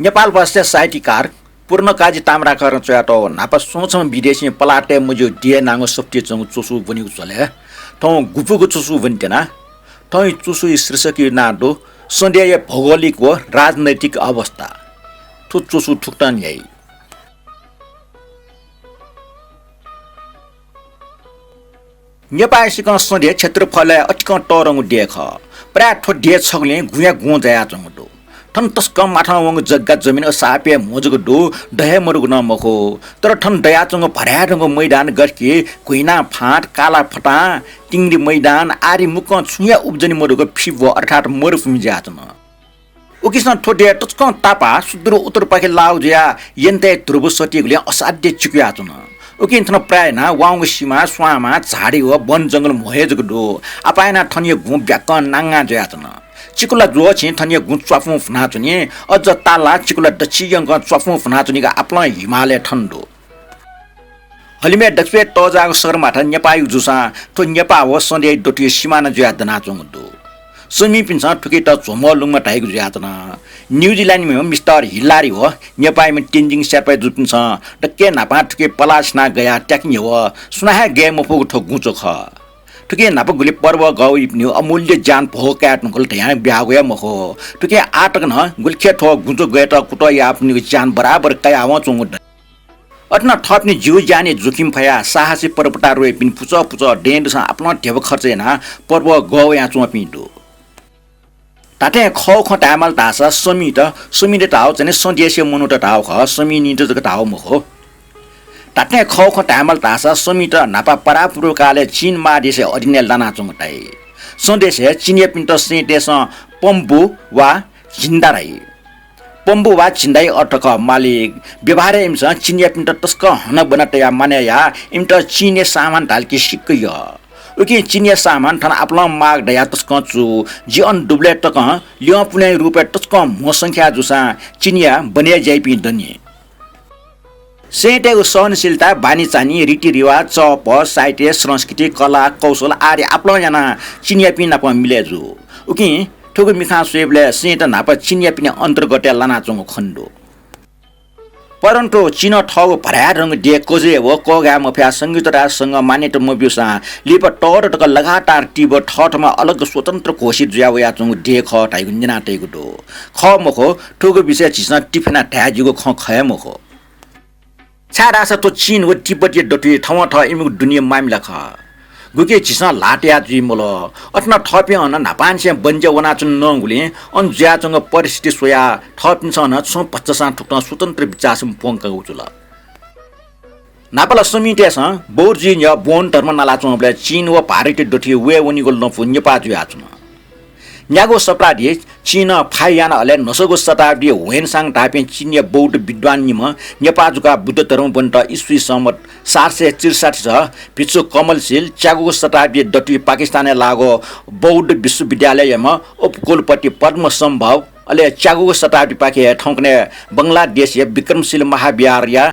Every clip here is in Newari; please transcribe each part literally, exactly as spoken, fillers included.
नेपाल भाषा साहित्यकार पूर्णकाजी ताम्राकारं च्वयातःगु न्हापा स्वंछम्ह विदेशीं पलाः तये मज्यूगु दिए नांगु सफुतिइ च्वंगु च्वसु ब्वनीगु झ्वलय् थौं गुपुगु च्वसु ब्वनेत्यना। थौंया च्वसुया शीर्षकया नां दु सन्ध्याया भौगोलिक व राजनैतिक अवस्था। थ्व च्वसु थुकथं न्ह्याइ। नेपाःया सिकं सन्ध्या क्षेत्रफलय् अतिकं तःधंगु देय् खः। प्रायः थ्व देय् छगुलिं गुँया गुँ जायाच्वंगु दु। थन तसकं माथं वंगु जग्गा जमिन असापे म्हो जक दु, द हे मदुगु नं मखु। तर थन दयाच्वंगु भराय् धंगु मैदान गथेकि घुइना फाँट, काला फतां, तिंगरी मैदान आदि मुक्कं छुं हे उब्जनी मदुगु फिब्व अर्थात् मरुभूमि जुयाच्वन। उकिसं थ्व देय् तसकं तापाः सुदूर उत्तरपाखे लाःगु जुयाः यन्त्रया ध्रुव सतिगुलिं असाध्य चिकुयाच्वन। उकिं थन प्रायः यानाः वाउँगु सिमा, स्वांमा, झाडी व वन जंगल म्हो हे जक दु। आपाः यानाः थनया गुँ ब्याक्क नांगां जुयाच्वन। चिकुला ज्वःछिं थनया गुँ च्वापुं भुनाच्वनी। अझ तालाः चिकुला दच्छि यंकं च्वापुं भुनाच्वनीगु आपालं हिमालय थन दु। हलिमय् दक्वसिबय् तःजाःगु सगरमाथा नेपाःयागु जूसां थ्व नेपाः व सन्ध्याया दथुइ सिमाना जुयाः दनाच्वंगु दु। स्वमिपिन्सं थुकियात झ्वमः लुंगम्ह धाइगु जुयाच्वन। न्यूजिल्यान्डम्ह मिस्टर हिलारी व नेपाःम्ह तेन्जिङ शेर्पा जुपिन्सं दकलय् न्हापां थुकी पलाः सिना गयाः त्याके न्ह्यः सुनां हे गये मफुगु थ्व गुँचो खः। थुकी न्हापा गुलि पर्व गौयापिनिगु अमूल्य ज्यान भोग काये धुंकल धयां ब्यागु हे मखु। थुकी आः तक नं गुलिखे थ्व गुँचो गयेत कुतः याःपिनिगु ज्यान बराबर कयावं च्वंगु दु। अथे नं थःपिनि जीवज्यानया जोखिम फयाः साहसी पर्वतारोहीपिनि पुचः पुचः दँय् दुसां आपालं ध्यबा खर्च यानाः पर्व गौयाच्वंपिं दु। धात्थें खःगु खँ धायेमाल धाःसा स्वमित, स्वमित धाःगु चाहिँ नि स्वदेशीय मनूत धाःगु खः, स्वमिनित जक धाःगु मखु। धात्थें खःगु खँ धायेमाल धाःसा स्वमित न्हापा परापूर्वकालय् चीन महादेशया अधीनय् लानाच्वंगु धाइ। स्वदेशय् चीनयापिन्त सेंतय्‌सं पम्बु वा झिन्डा धाइ। पम्बु वा झिन्डाया अर्थ खः मालिक। व्यवहारय् इमिसं चीनयापिन्त तसकं हनाबना तयाः मानय् याः। इमित चीनया सामान धाल कि सिक्क यः। उकिं चीनया सामान थन आपालं माःगु दयाः तसकं चू। जि अन दुबलय् तकं ल्यं पुन्हय् रूपय् तसकं म्हो संख्या जूसां चीनया बनय् ज्याइपिं दनि। सेंतय्‌गु सहनशीलता, बानीचानी, रीतिरिवाज, चःपः, साहित्य, संस्कृति, कला, कौशल आदि आपालं यानाः चीनयापिं नाप मिलय् जू। उकिं थुगु मिखां स्वयेबलय् सेंत न्हापा चीनयापिनि अन्तर्गतय् लानाच्वंगु खने दु। परन्तु चीनं थःगु भराय् धंगु देय् कजय् व कःघाये मफयाः संयुक्त राष्ट्र संघं मान्यता मब्यूसां लिपा तःदँ तक लगातार तीव्र थःथम्हं अलग स्वतन्त्र घोषित जुया वयाच्वंगु देय् खः धाइगु न्यनातइगु दु। खः मखु, थुगु विषयय् झीसं तिफिनाः धाये ज्यूगु खँ खः हे मखु। छाय्धाःसा थ्व चीन व तिब्बतया दथुइ थवंथवं इमिगु दुने मामिला खः। गुकी झीसं ल्हाः तया जुइ मल्वः। अथे नं थःपिं अन न्हापांनिसें बन्ज्या वनाच्वने नंगुलिं अन जुयाच्वंगु परिस्थिति स्वयाः थःपिन्सं नं छुं भचा सां थुकथं स्वतन्त्र बिचाःसम्ह प्वंकागु जुल। न्हापा ला स्वमितय्‌सं बौद्ध जुइ न्ह्यः बौद्ध धर्म नालाच्वंबलय् चीन व भारतया दथुइ वये वनीगु लँपु नेपाः जुयाच्वन। न्यागू शताब्दी चीनं फाइँ यानाः अले न्हसगु शताब्दी ह्वेनसाङ धाःपिं चीनया बौद्ध विद्वान निम्ह नेपाः जुकाः बुद्ध धर्म ब्वनेत इस्वी संवत् सात सय त्रिसठ्ठी भिक्षु कमलशील, च्यागूगु शताब्दी दथुइ पाकिस्तानय् लाःगु बौद्ध विश्वविद्यालययाम्ह उपकुलपति पद्मसम्भव, अले च्यागूगु शताब्दीपाखे हे थौंकन्हय् बंगलादेशया विक्रमशील महाविहारया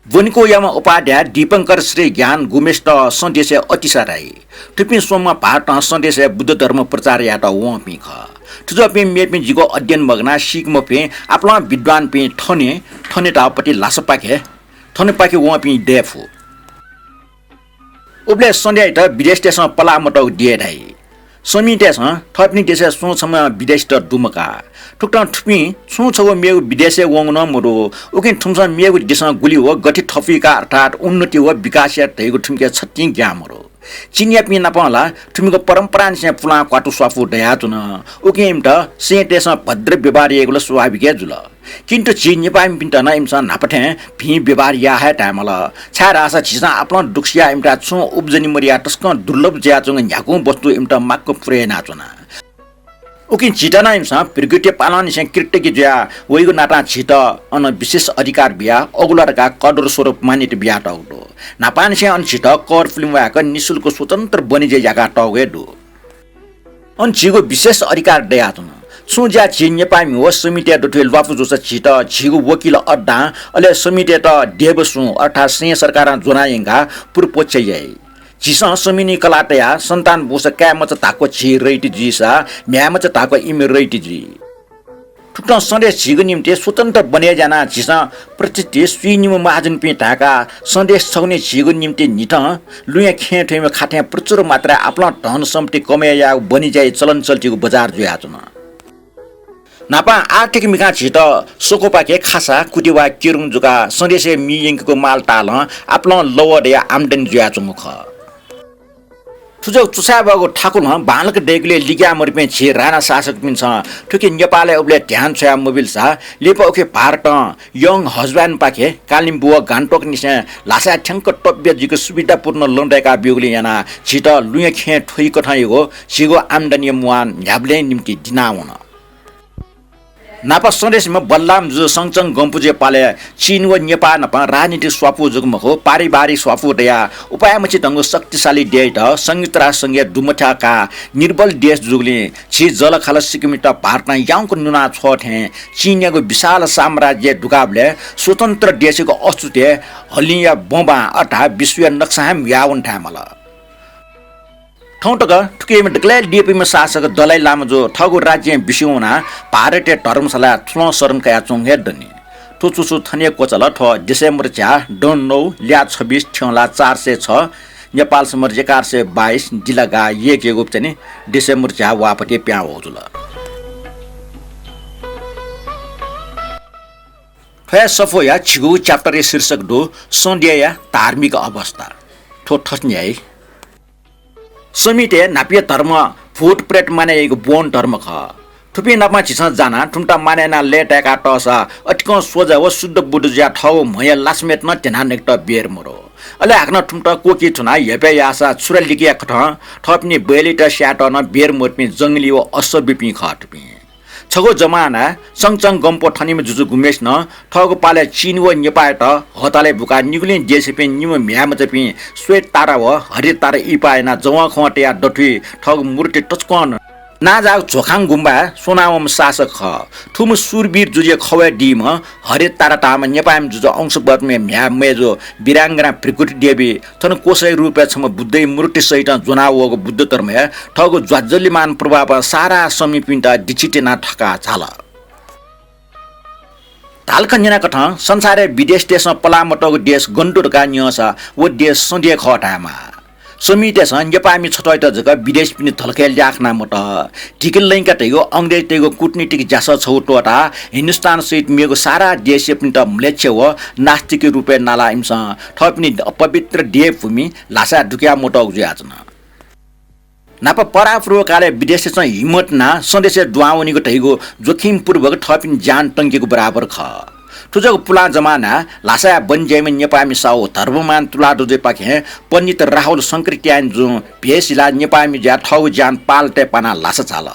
ब्वनेकुयाम्ह उपाध्याय दीपंकर श्री ज्ञान गुम्हेसित स्वदेशय् अतिसा धाइ। थुपिं स्वम्हं भारतं स्वदेशय् बुद्ध धर्म प्रचार यायेत वंपिं खः। थुजःपिं मेपिं जिगु अध्ययन मगानाः सीके मफुपिं आपालं विद्वानपिं थने, थने धाःगुपति लासापाखे, थनेपाखे वंपिं दये फु। उबलय् स्वदेशीत विदेशीतय्‌सं पलाः मतःगु देय् धाइ। स्वमितय्‌सं थःपिनि देशय् सुं छम्ह विदेशीत दुमकाः। थुकथं थुपिं छुं छगू मेगु विदेशय् वंगु नं मदु। उकिं थुमिसं मेगु देशं गुलि व गथे थपुइका अर्थात् उन्नति व विकास यात धइगु थुमिके छतिं ज्ञां मदु। चीनयापिं नापं ला थुमिगु परम्परांनिसें पुलां क्वातु स्वापु दयाच्वन। उकिं इमित स्वदेशीतय्‌सं भद्र व्यवहार यायेगु ला स्वाभाविक हे जुल। किन्तु झी नेपाःमिपिन्त नं इमिसं न्हापा थें भिं व्यवहार याः हे धायेमाल, छाय्धाःसा झीसं आपालं दुःख सियाः इमित छुं उब्जनी मदयाः तसकं दुर्लभ जुयाच्वंगु न्ह्यागुं वस्तु इमित माक्व पुरय् यानाच्वना। उकिं झीत नं इमिसं भृगुतय् पालंनिसें कृतज्ञ जुयाः वइगु नातां झीत अन विशेष अधिकार बियाः अगुला धकाः कदर स्वरूप मान्यता बियातःगु दु। न्हापांनिसें अन झीत कर पुले म्वायेक निशुल्क स्वतन्त्र वाणिज्य याकातःगु हे दु। अन झीगु विशेष अधिकार दयाच्वन। छुं ज्या झी नेपाःमि व स्वमितय् दथुइ ल्वापु जूसा झीत झीगु वकिल अड्डां अले स्वमितय्‌त देय्‌बसुं अर्थात् स्वदेशी सरकारं ज्वनायंकाः पुरुपक्ष याइ। झीसं स्वमिनि कलाः तयाः सन्तान बूसा काय्‌मचा धाक्व झी रहित जुइसा म्ह्याय्‌मचा धाक्व इमि रहित जुइ। थुकथं सन्देश झीगु निम्ति स्वतन्त्र बने ज्यानाः झीसं प्रतिष्ठित स्वीनिम्ह महाजनपिं धाय्काः सन्देश छगुने झीगु निम्ति न्हिथं लुँया खेँय् थ्वइम्ह खाथें प्रचुर मात्राय् आपालं धन सम्पत्ति कमय् यायेगु बनिज्याइ चलन चल्तिगु बजार जुयाच्वन। न्हापां आर्थिक मिखां झीत स्वक्वपाखे खासा, कुति वा केरुङ जुकाः सन्देशय् मि यंकेगु माल तालं आपालं लवः दयाः आम्दानी जुयाच्वंगु खः। थुजक चुसाय् बाःगु थाकुलं बांलाक दय्‌केगुलिइ लिग्याः मदुपिं झी राणा शासकपिन्सं थुकी नेपालय् उबलय् ध्यान छ्वया मबिलसा लिपा उखे भारतं Young Husband पाखें कालिम्पोङ व गान्तोकनिसें ल्हासाय् थ्यंक तब्य जुइक सुविधापूर्ण लँ दय्‌का ब्यूगुलिं यानाः झीत लुँया खेँय् थ्वइकथंयागु झीगु आम्दानीया मुहान न्ह्याबलें निम्ति दिनावन। न्हापा सन्देशम्ह बलराम जुजु सङचं गम्पुजुया पालय् चीन व नेपाः नाप राजनीतिक स्वापू जक मखु, पारिवारिक स्वापू दयाः उपायमछि धंगु शक्तिशाली देय्‌यात संयुक्त राष्ट्र संघय् दुमथ्याः काः निर्बल देश जूगुलिं झी जःलाखःला सिक्किमयात भारतं याउँक न्हुना छ्वः थें चीनयागु विशाल साम्राज्यय् दुकाःबलय् स्वतन्त्र देशयागु अस्तित्वय् हलिंया बँबां अथवा विश्वया नक्सा हे म्हुयावन धायेमाल। थौं तक थुकियाम्ह दकलय् लिपाइम्ह शासक दलाइ लामा जु थःगु राज्यं बिस्युं वनाः भारतया धर्मशालाय् थुलं शरण कयाच्वंगु हे दनि। थ्व चुसु थन हे क्वचाल। थ्व डिसेम्बर झ्याः दँ नौ, ल्याः छब्बिस, थ्यंला चार सय छ, नेपाल संवत् एघार सय बाइस, दिला गाः यय्‌केगु चनि डिसेम्बर झ्याः वाःपति पिहां वःगु जुल। थ्व हे सफूया झिगूगु chapter या शीर्षक दु सन्देहया धार्मिक अवस्था। थ्व थथे न्ह्याइ। समीतय् न्हापाया धर्म भूत प्रेत मानय् याइगु बोन धर्म खः। थुपिं नाप झीसं जानाः थुमित मानय् यानाः लय्‌ताय्‌का तःसा अतिकं सोझा व शुद्ध बुद्ध जुयाः थःगु म्हया लासाम्हय्‌त नं ध्यानाः नयेकेत बेर मदु। अले हाकनं थुमित क्वःकी थुनाः हेपय् याःसा छुरा लिकिया कथं थःपिनि बैलात स्यायेत नं बेर मदुपिं जंगली व असभ्यपिं खः थुपिं। छगू जमानाय् सङचं गम्पो थनिम्ह जुजु गुम्हेसिनं थःगु पालय् चीन व नेपाःयात हतालय् बुकाः निगुलिं देशयापिं निम्ह म्ह्याय्‌मचापिं श्वेत तारा व हरित तारा इहिपाः यानाः जवंखवं तयाः दथुइ थःगु मूर्ति तसकं नांजाःगु झ्वखाङ गुम्बाय् स्वनावंम्ह शासक खः। थुम्ह शूरवीर जुजुया खवय् दीम्ह हरित तारा धाःम्ह नेपाःम्ह जुजु अंशुबर्मया म्ह्याय् मय्‌जु वीराङ्गना भृगुटी देवी थन क्वसया रूपय् छम्ह बुद्धया मूर्ति सहितं ज्वनावःगु बुद्ध धर्मया थःगु ज्वाज्वल्यमान प्रभावं सारा समीपिन्त दीक्षित यानाः थकाः झाल। धालखा न्यनाकथं संसारय् विदेशीतय्‌सं पलाः मतःगु देश गन दु धकाः न्यंसा व देश सन्देह खः धायेमाः। समीतय्‌सं नेपाःमि छथ्वःयात जक विदेशीपिनि धलखय् ल्याः खना मतः। ढिकिलंका धइगु अंग्रेजतय्‌गु कूटनीतिक ज्यासः छगू त्वःताः हिन्दुस्तान सहित मेगु सारा देशयापिन्त म्लेच्छ व नास्तिकया रूपय् नालाः इमिसं थःपिनि अपवित्र देवभूमि ल्हासाय् दुकया मतःगु जुयाच्वन। न्हापा परापूर्वकालय् विदेशीतय्‌सं हिम्मत यानाः सन्देशय् दुहां वनीगु धइगु जोखिमपूर्वक थःपिनि ज्यान तंकेगु बराबर खः। थुजक पुलां जमानाय् ल्हासाय् बने ज्याइम्ह नेपाःमि साहु धर्ममान तुलाधरजुपाखें पण्डित राहुल शंकराचार्यजुं भेष हिलाः नेपाःमि जुयाः थःगु ज्यान पालतय् पानाः ल्हासा झाल।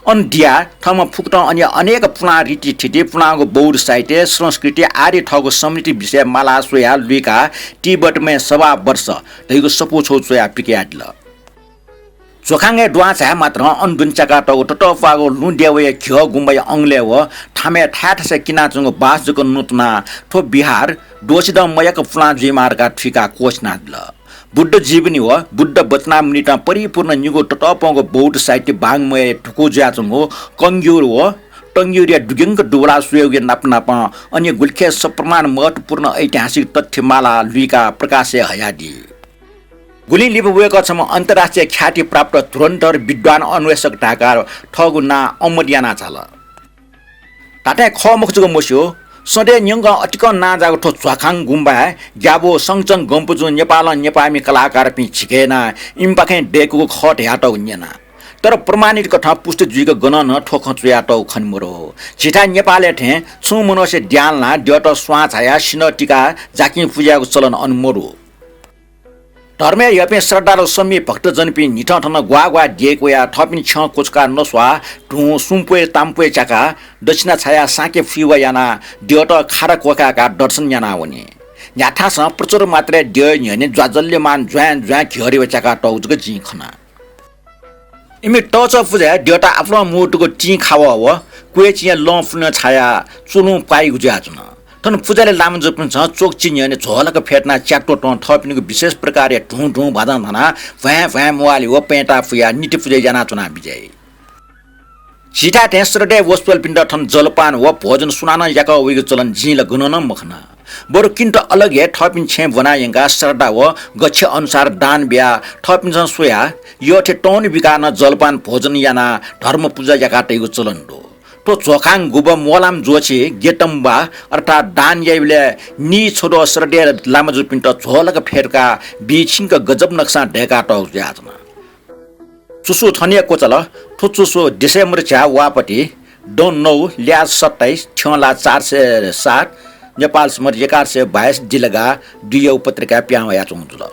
अन दियाः थःम्हं फुकथं अन अनेक पुलां रीतिथिति, पुलांगु बौद्ध साहित्य, संस्कृति आदि थःगु समृद्धि विषय मालाः स्वयाः लुइकाः तिब्बतमय् सभावर्ष धइगु सफू छगू च्वयाः पिकयादिल। झ्वखाङय् दुहां झाये मात्रं अन दुने च्याकातःगु ततःप्वाःगु लुँ देवया घ्यः गुम्बाया अंगलय् व थामय् थाय् थासय् किनाच्वंगु बाँस जक नुतुनाः थ्व विहार दोषिदँ मयाक पुलां जुइमाः धकाः थुइकाः क्वःछिनादिल। बुद्ध जीवनी व बुद्ध वचनामृतं परिपूर्ण निगू ततःप्वंगु बौद्ध साहित्य वाङ्मय धुकू जुयाच्वंगु कंग्युर व तंग्युरया दुग्यंक दुबलाः स्वयेगुया नाप नापं अन गुलिखे सप्रमाण महत्वपूर्ण ऐतिहासिक तथ्य मालाः लुइकाः प्रकाशय् हयादी। गुलिं लिपा वय्‌कः छम्ह अन्तर्राष्ट्रिय ख्याति प्राप्त धुरन्धर विद्वान अन्वेषक धायेकाः थःगु नां अमर याना झाल। धात्थें खः मखु जक मस्यू, सधय् न्यंकं अतिकं नांजाःगु थ्व झ्वाखाङ गुम्बाय् ग्याबो सङचं गम्पुजुं नेपालं नेपाःमि कलाकारपिं झिके यानाः इमिपाखें दय्‌कूगु खः धयातःगु न्यना। तर प्रमाणित कथं पुष्टि जुइक गनं नं थ्व खँ च्वयातःगु खने मदु। झीथाय् नेपालय् थें छुं मनूसे द्यां लानाः द्यःत स्वां झायाः सिन्हः तिकाः जाकिं पुज्याःगु चलन अन मदु। धर्मय् यःपिं श्रद्धालु समी भक्तजनपिं न्हिथं थन ग्वाः ग्वाः द्यःय्‌क वयाः थःपिनि छ्यं क्वछुकाः नस्वाः धुं सुम्प्वय् ताम्प्वय् च्याकाः दक्षिणा छायाः साँके फुइवा यानाः द्यःत खादा क्वखाय्‌काः दर्शन यानाः वनी। न्ह्याथासं प्रचुर मात्राय् द्यःया न्ह्यःने ज्वाजल्यमान ज्वाँय् ज्वाँय् घ्यःरेवा च्याकातःगु जक जिं खना। इमि तःचा पुजाय् द्यःत आपालं मुतुगु तिं खावः व क्वय्‌चिंया लं पुन्हय् छायाः चुलुं प्वाइगु जुयाच्वन। थन पुजालय् लामा जूपिन्सं च्वकचि न्ह्यःने झ्वःलाक फ्यतुनाः च्यात्वतं थःपिनिगु विशेष प्रकारया धुं धुं भाजं धनाः भ्वाँय् भ्वाँय् म्वाःलि व पँय्‌ता पुयाः निति पुजा यानाच्वना बिज्याइ। झीथाय् थें श्रद्धेया वसपोलपिन्त थन जलपान व भोजन सुनानं याकः वइगु चलन जिं ला गनं नं मखना। बरु किन्त अलग हे थःपिं छेँ ब्वना यंकाः श्रद्धा व गच्छे अनुसार दान बियाः थःपिन्सं स्वयाः यःथें तौनि बिकाः नं जलपान भोजन यानाः धर्म पुजा याका तइगु चलन दु। थ्व झ्वखां गुबः मोलाम ज्वःछि गेतम्बा अर्थात् दान याइबलय् नीछद्वः श्रद्धेया लामाजुपिन्त झ्वलक फ्यतुकाः बी छिंक गजब नक्सां दय्कातःगु जुयाच्वन। चुसु थन हे क्वचाल। थ्व चुसु डिसेम्बर झ्याः वाःपति दँ नौ, ल्याः सत्ताइस, थ्यंला चार सय सात, नेपाल सम्बत एघार सय बाइस दिलगाः दुइया उपत्यकाय् पिहां वयाच्वंगु जुल।